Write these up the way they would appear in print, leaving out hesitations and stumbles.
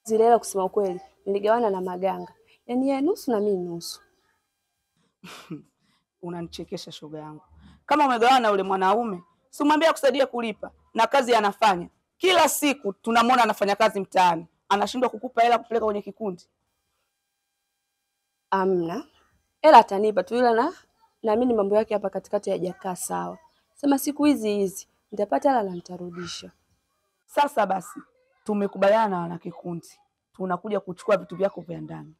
Zile hela kusema ukweli niligawana na Maganga. Yaani yeye nusu na mimi nusu. Unanichekesha shoga yangu. Kama umegawana na yule mwanaume, si umwambie akusaidie kulipa na kazi anafanya. Kila siku tunamwona anafanya kazi mtaani. Anashindwa kukupa hela kupeleka kwenye kikundi. Amna. Hela atanipa tu, ila na naamini mambo yake hapa katikati hayajakaa sawa. Sema siku hizi hizi nitapata hela na nitarudisha. Sasa basi tumekubaliana na wanakikundi. Tunakuja kuchukua vitu vyako vya ndani.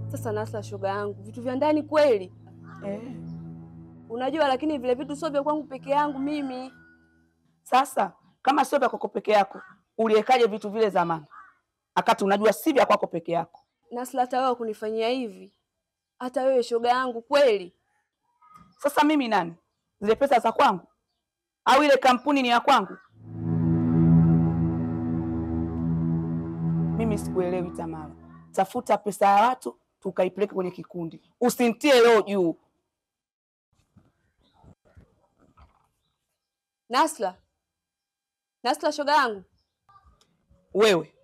Sasa Nasra, shoga yangu, vitu vya ndani kweli? Eh. Unajua lakini vile vitu sio vya kwangu peke yangu mimi. Sasa kama sio vya kwako peke yako, uliwekaje vitu vile zamani? Akati unajua si vya kwako peke yako. Nasra, hata wewe kunifanyia hivi? Hata wewe shoga yangu kweli? Sasa mimi nani? Zile pesa za kwangu? Au ile kampuni ni ya kwangu? Mimi sikuelewi Tamara. Tafuta pesa ya watu tukaipeleke kwenye kikundi. Usinitie leo juu. Nasra. Nasra shoga yangu. Wewe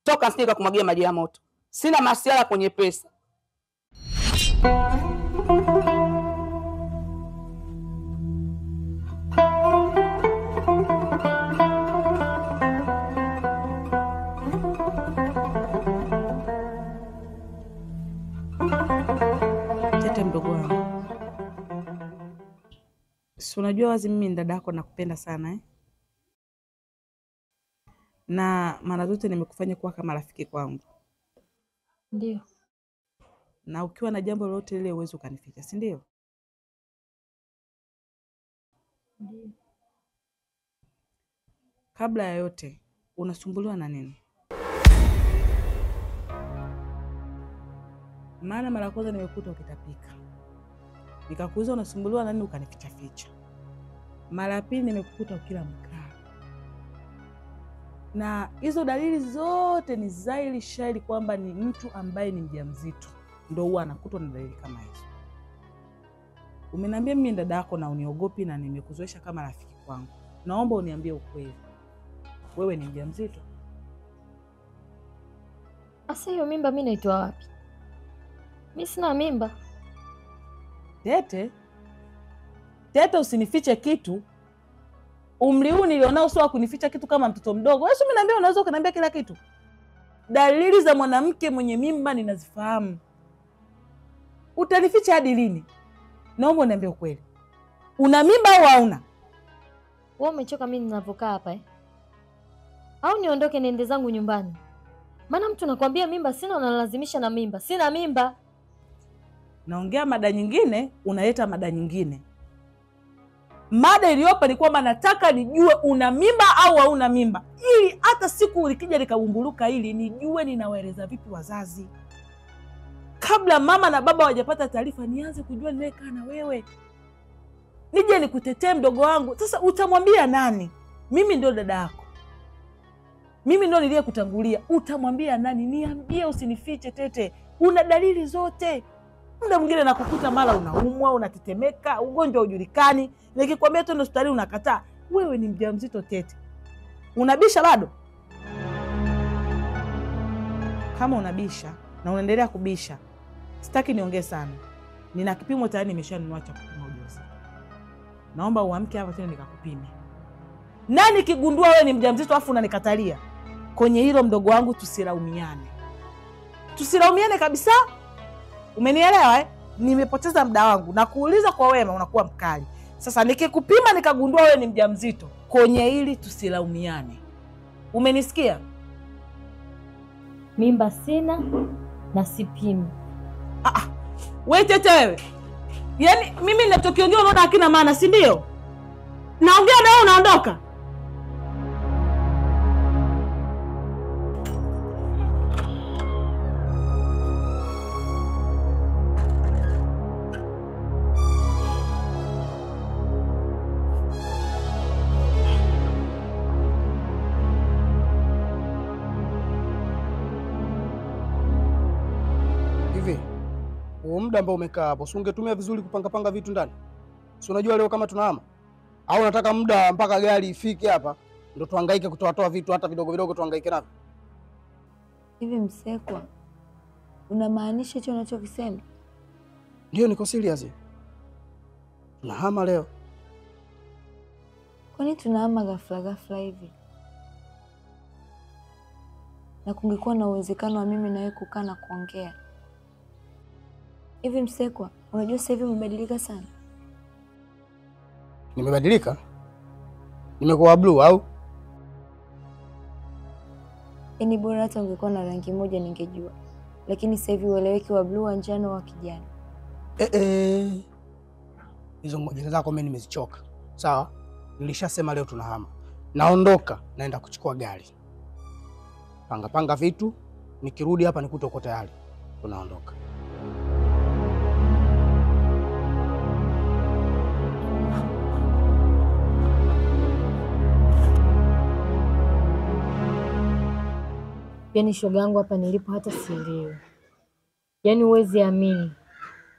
toka nsije kumwagia maji ya moto. Sina masiala kwenye pesa. Tete mdogo wangu, si unajua wazi mimi ni dada yako nakupenda sana eh? Na mara zote nimekufanya kuwa kama rafiki kwangu. Ndio. Na ukiwa na jambo lolote lile uweze ukanificha, si ndio? Ndio. Kabla ya yote, unasumbuliwa na nini? Maana mara kwanza nimekuta ukitapika, nikakuuliza unasumbuliwa na nini, ukanificha ficha. Mara pili nimekukuta ukila mkaa. Na hizo dalili zote ni zaili shaili kwamba ni mtu ambaye ni mjamzito ndio huwa anakutwa na dalili kama hizo. Umeniambia mimi dada yako na uniogopi na nimekuzoesha kama rafiki kwangu. Naomba uniambie ukweli. Wewe ni mjamzito? Asa hiyo mimba mimi naitoa wapi? Mimi sina mimba. Tete. Tete, usinifiche kitu. Umri huu nilionao sio kunificha kitu kama mtoto mdogo. Wewe umeniambia unaweza ukaniambia kila kitu. Dalili za mwanamke mwenye mimba ninazifahamu. Utanificha hadi lini? Naomba uniambie ukweli. Una mimba au hauna? Wewe umechoka mimi ninavyokaa hapa eh? Au niondoke niende zangu nyumbani? Maana mtu nakwambia mimba sina, unalazimisha na mimba. Sina mimba. Naongea mada nyingine, unaleta mada nyingine. Mada iliyopa ni kwamba nataka nijue una mimba au hauna mimba, ili hata siku likija likabumbuluka ili nijue ninawaeleza vipi wazazi. Kabla mama na baba hawajapata taarifa nianze kujua nimekaa na wewe. Nije nikutetee mdogo wangu. Sasa utamwambia nani? Mimi ndio dada yako. Mimi ndio niliyekutangulia. Utamwambia nani? Niambie, usinifiche Tete. Una dalili zote. Muda mwingine nakukuta mara unaumwa, unatetemeka, ugonjwa hujulikani. Nikikwambia twende hospitali unakataa. Wewe ni mjamzito Tete. Unabisha bado? Kama unabisha na unaendelea kubisha, sitaki niongee sana. Nina kipimo tayari nimeshanunua cha kupima ujauzito. Naomba uamke hapa tena nikakupime. Na nikigundua wewe ni mjamzito afu unanikatalia, kwenye hilo mdogo wangu tusilaumiane. Tusilaumiane kabisa. Umenielewa eh? Nimepoteza muda wangu na kuuliza kwa wema unakuwa mkali. Sasa nikikupima nikagundua wewe ni mjamzito, kwenye hili tusilaumiane. Umenisikia? Mimba sina na sipimi. Wewe Tete wewe. Yaani mimi ninachokiongea unaona hakina maana, si ndio? Naongea na wewe unaondoka. Muda ambao umekaa hapo, si ungetumia vizuri kupanga panga vitu ndani? Si unajua leo kama tunahama? Au unataka muda mpaka gari ifike hapa ndio tuhangaike kutoa vitu hata vidogo vidogo tuhangaike navyo? Hivi Msekwa, unamaanisha hicho unachokisema? Ndio, niko serious. Tunahama leo. Kwa nini tunahama ghafla ghafla hivi? Na kungekuwa na uwezekano wa mimi na wewe kukaa na kuongea. Hivi Msekwa, unajua sasa hivi umebadilika sana. Nimebadilika? Nimekuwa blue au? Yaani bora hata ungekuwa na rangi moja ningejua. Lakini sasa hivi ueleweki wa blue, wa njano, wa kijani. Hizo ngoja zako mimi nimezichoka. Sawa? Nilishasema leo tunahama. Naondoka, naenda kuchukua gari. Panga panga vitu, nikirudi hapa nikute uko tayari. Tunaondoka. Yaani shoga yangu hapa nilipo hata sielewi. Yaani huwezi amini.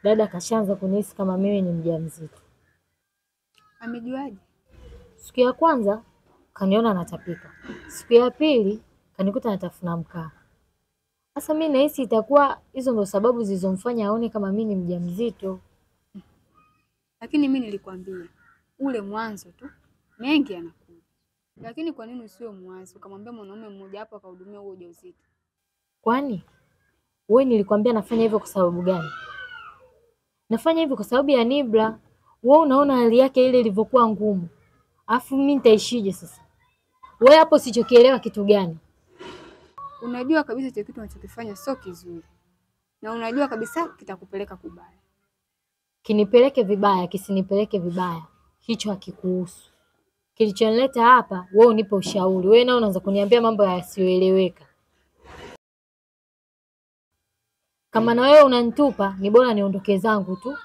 Dada kashaanza kunihisi kama mimi ni mjamzito. Amejuaje? Siku ya kwanza kaniona natapika. Siku ya pili kanikuta natafuna mkaa. Sasa mimi nahisi itakuwa hizo ndio sababu zilizomfanya aone kama mimi ni mjamzito. Lakini mimi nilikwambia ule mwanzo tu mengi yanakuja. Lakini kwa nini usiwe mwanzo ukamwambia mwanaume mmoja hapo akahudumia huo ujauzito? Kwani wewe nilikwambia nafanya hivyo kwa sababu gani? Nafanya hivyo kwa sababu ya Nibra. Wewe unaona hali yake ile ilivyokuwa ngumu. Afu mimi nitaishije sasa? Wewe hapo usichokielewa kitu gani? Unajua kabisa hicho kitu unachokifanya sio kizuri. Na unajua kabisa kitakupeleka kubaya. Kinipeleke vibaya, kisinipeleke vibaya, hicho hakikuhusu. Kilichonileta hapa, wewe unipe ushauri. Wewe nao unaanza kuniambia mambo yasiyoeleweka. Kama na wewe unanitupa, ni bora niondoke zangu tu,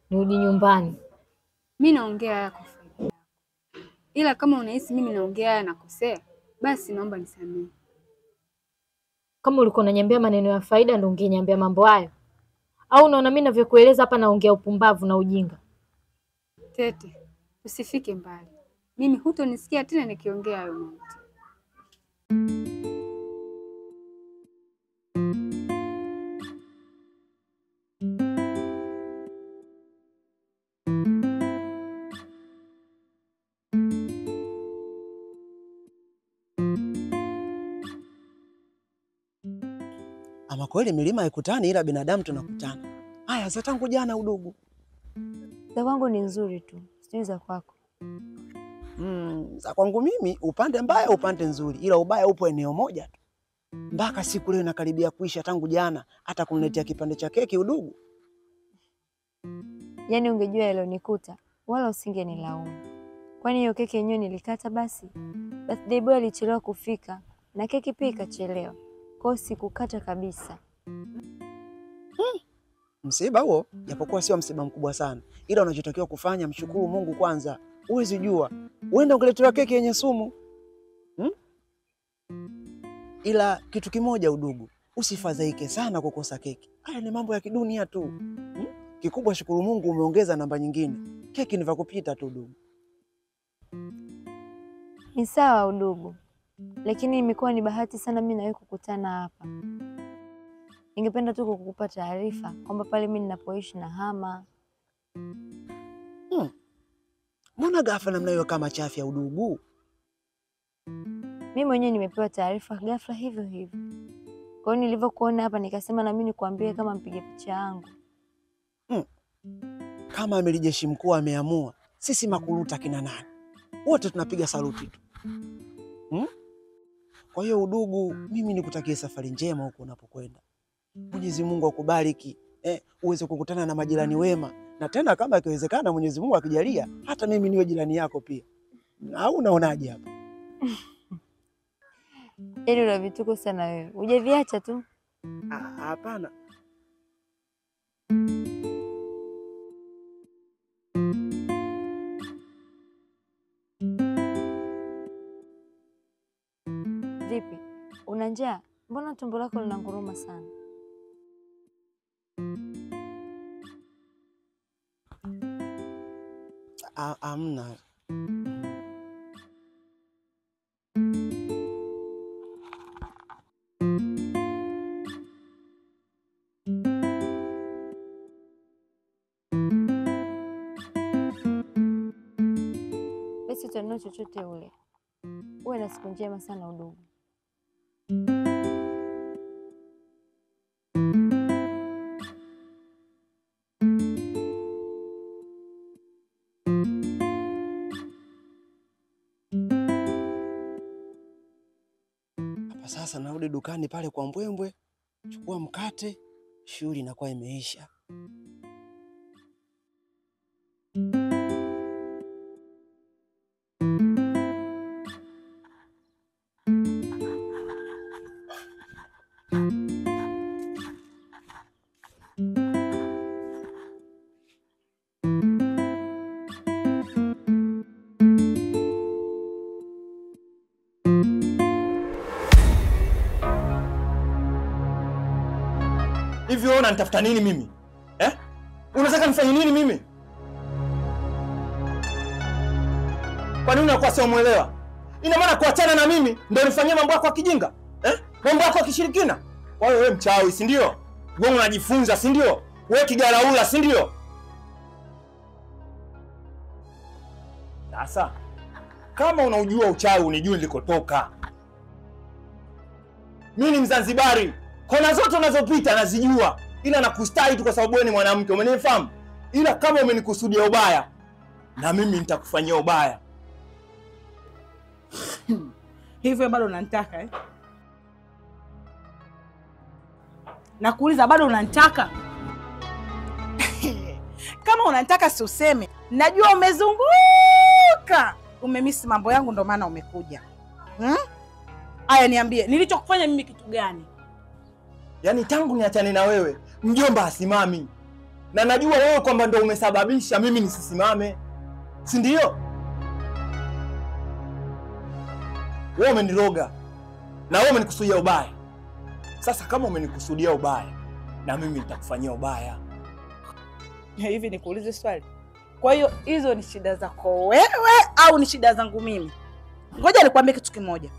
nirudi nyumbani. Mimi naongea haya kwa faida yako. Ila kama unahisi mimi naongea haya nakosea, basi naomba nisamehe. Kama ulikuwa unaniambia maneno ya faida ndio ungeniambia mambo hayo. Au unaona mimi ninavyokueleza hapa naongea upumbavu na ujinga? Tete, usifike mbali. Mimi hutonisikia tena nikiongea hayo mambo. Ama kweli milima haikutani ila binadamu tunakutana. Haya, za tangu jana udugu. Za kwangu ni nzuri tu, sijui za kwako. Za kwangu mimi upande mbaya upande nzuri, ila ubaya upo eneo moja tu. Mpaka siku leo inakaribia kuisha tangu jana, hata kumletea kipande cha keki udugu. Yaani ungejua yalionikuta, wala usingenilaumu. Kwani hiyo keki yenyewe nilikata basi? Birthday boy alichelewa kufika na keki pia ikachelewa. Kwa sikukata kabisa. Msiba huo japokuwa sio msiba mkubwa sana, ila unachotakiwa kufanya mshukuru Mungu kwanza. Huwezi jua, uenda ungeletewa keki yenye sumu. Ila kitu kimoja udugu, usifadhaike sana kukosa keki. Haya ni mambo ya kidunia tu. Kikubwa shukuru Mungu umeongeza namba nyingine. Keki ni vya kupita tu udugu. Ni sawa udugu. Lakini imekuwa ni bahati sana mimi na wewe kukutana hapa. Ningependa tu kukupa taarifa kwamba pale mimi ninapoishi na hama. Mbona ghafla namna hiyo kama chafya udugu? Mimi mwenyewe nimepewa taarifa ghafla hivyo hivyo. Kwa hiyo nilivyokuona hapa nikasema na mimi nikwambie kama mpige picha yangu. Kama amiri jeshi mkuu ameamua, sisi makuruta kina nani? Wote tunapiga saluti tu. Kwa hiyo udugu, mimi nikutakie safari njema huko unapokwenda. Mwenyezi Mungu akubariki, uweze kukutana na majirani wema, na tena kama ikiwezekana Mwenyezi Mungu akijalia hata mimi niwe jirani yako pia. Au unaonaje hapa? Yaani una vituko sana wewe. Hujaviacha tu? Hapana. Vipi? Una njaa? Mbona tumbo lako linanguruma sana? Amna. sitanunua chochote ule. Uwe na siku njema sana udugu. Hapa sasa narudi dukani pale kwa Mbwembwe, chukua mkate, shughuli inakuwa imeisha. Hivi wewe unanitafuta nini mimi? Eh? Unataka nifanye nini mimi? Kwa nini unakuwa sio muelewa? Ina maana kuachana na mimi ndio nifanyie mambo yako ya kijinga? Eh? Mambo yako ya kishirikina? Kwa hiyo wewe mchawi, si ndio? Wewe unajifunza, si ndio? Wewe kigaraula, si ndio? Sasa kama unaujua uchawi unijui nilikotoka. Mimi ni Mzanzibari. Kona zote unazopita nazijua, ila nakustahi tu kwa sababu wewe ni mwanamke, umenifahamu? Ila kama umenikusudia ubaya, na mimi nitakufanyia ubaya. Hivyo bado unanitaka eh? Nakuuliza bado unanitaka? Kama unanitaka si useme. Najua umezunguka, umemisi mambo yangu ndo maana umekuja. Aya niambie, nilichokufanya mimi kitu gani? Yaani tangu niachane na wewe, mjomba hasimami. Na najua wewe kwamba ndo umesababisha mimi nisisimame. Si ndio? Wewe umeniroga. Na wewe umenikusudia ubaya. Sasa kama umenikusudia ubaya, na mimi nitakufanyia ubaya. Hivi nikuulize swali. Kwa hiyo hizo ni shida zako wewe au ni shida zangu mimi? Ngoja nikwambie kitu kimoja.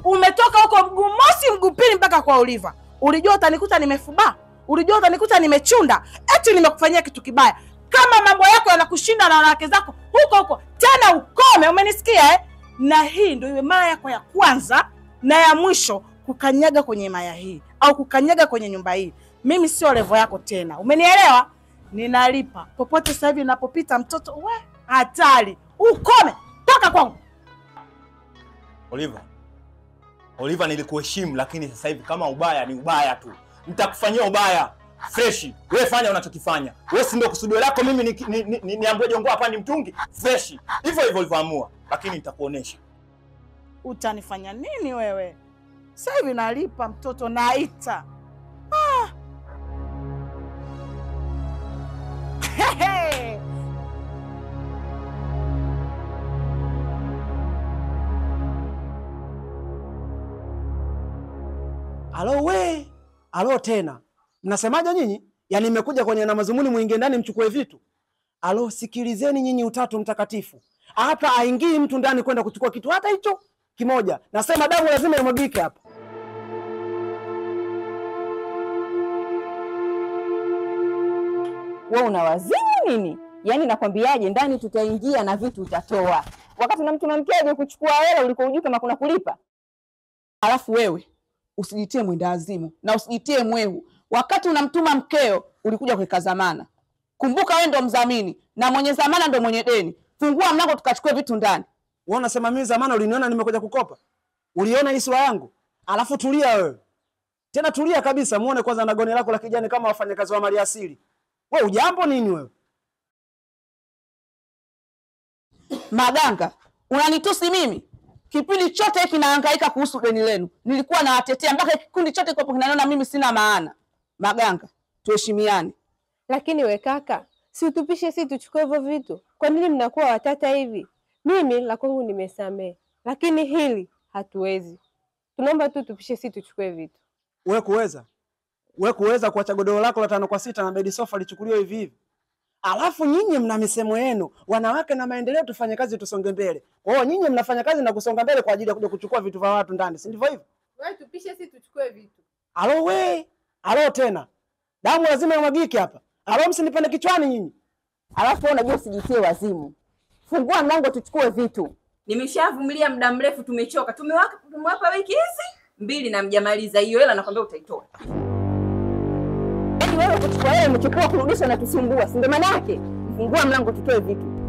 Umetoka huko mguu mosi mguu pili mpaka kwa Oliva. Ulijua utanikuta nimefuba? Ulijua utanikuta nimechunda? Eti nimekufanyia kitu kibaya. Kama mambo yako yanakushinda na wanawake zako huko huko, tena ukome, umenisikia eh? Na hii ndio iwe mara yako ya kwanza na ya mwisho kukanyaga kwenye maya hii au kukanyaga kwenye nyumba hii. Mimi sio level yako tena. Umenielewa? Ninalipa. Popote sasa hivi ninapopita mtoto we hatari. Ukome, toka kwangu. Oliva. Oliva, nilikuheshimu lakini sasa hivi kama ubaya ni ubaya tu. Nitakufanyia ubaya. Fresh. Wewe fanya unachokifanya. Wewe si ndio kusudio lako mimi niambiwe jongo hapa ni mtungi? Fresh. Hivyo hivyo ulivyoamua, lakini nitakuonesha. Utanifanya nini wewe? Sasa hivi nalipa mtoto naita. Ah. Hey. Alo we, alo tena. Mnasemaje nyinyi? Yaani nimekuja kwenye na mazumuni muingie ndani mchukue vitu. Alo sikilizeni nyinyi utatu mtakatifu. Hapa haingii mtu ndani kwenda kuchukua kitu hata hicho kimoja. Nasema damu lazima imwagike hapa. Wewe unawazimu nini? Yaani nakwambiaje, ndani tutaingia na vitu utatoa. Wakati unamtuma mkeje kuchukua hela uliko hujui kama kuna kulipa. Alafu wewe usijitie mwenda azimu na usijitie mwehu. Wakati unamtuma mkeo ulikuja kuweka zamana. Kumbuka wewe ndo mdhamini na mwenye zamana ndo mwenye deni. Fungua mlango tukachukue vitu ndani. Wewe unasema mimi zamana uliniona nimekuja kukopa? Uliona hii sura yangu? Alafu tulia wewe. Tena tulia kabisa, muone kwanza na goni lako la kijani kama wafanyakazi wa mali asili. Wewe ujambo nini wewe? Maganga, unanitusi mimi? Kipindi chote hiki nahangaika kuhusu deni lenu. Nilikuwa nawatetea mpaka kikundi chote kwa kinaniona mimi sina maana. Maganga, tuheshimiane. Lakini we kaka, si utupishe si tuchukue hivyo vitu. Kwa nini mnakuwa watata hivi? Mimi la kwangu nimesamee, lakini hili hatuwezi. Tunaomba tu tupishe si tuchukue vitu. Wewe kuweza? Wewe kuweza kuacha godoro lako la 5x6 na bedi sofa lichukuliwe hivi hivi? Alafu nyinyi mna misemo yenu, wanawake na maendeleo, tufanye kazi tusonge mbele. Kwa hiyo nyinyi mnafanya kazi na kusonga mbele kwa ajili ya kuja kuchukua vitu vya watu ndani, si ndivyo hivyo? Wewe tupishe si tuchukue vitu. Alo we, alo tena. Damu lazima imwagike hapa. Alo msinipende kichwani nyinyi. Alafu wewe unajua usijitie wazimu. Fungua mlango tuchukue vitu. Nimeshavumilia muda mrefu, tumechoka. Tumewapa wiki hizi 2 na mjamaliza hiyo hela, nakwambia utaitoa. Yaani wewe kuchukua hela umechukua kurudisha na tusumbua, si ndio maana yake? Fungua mlango tutoe vitu.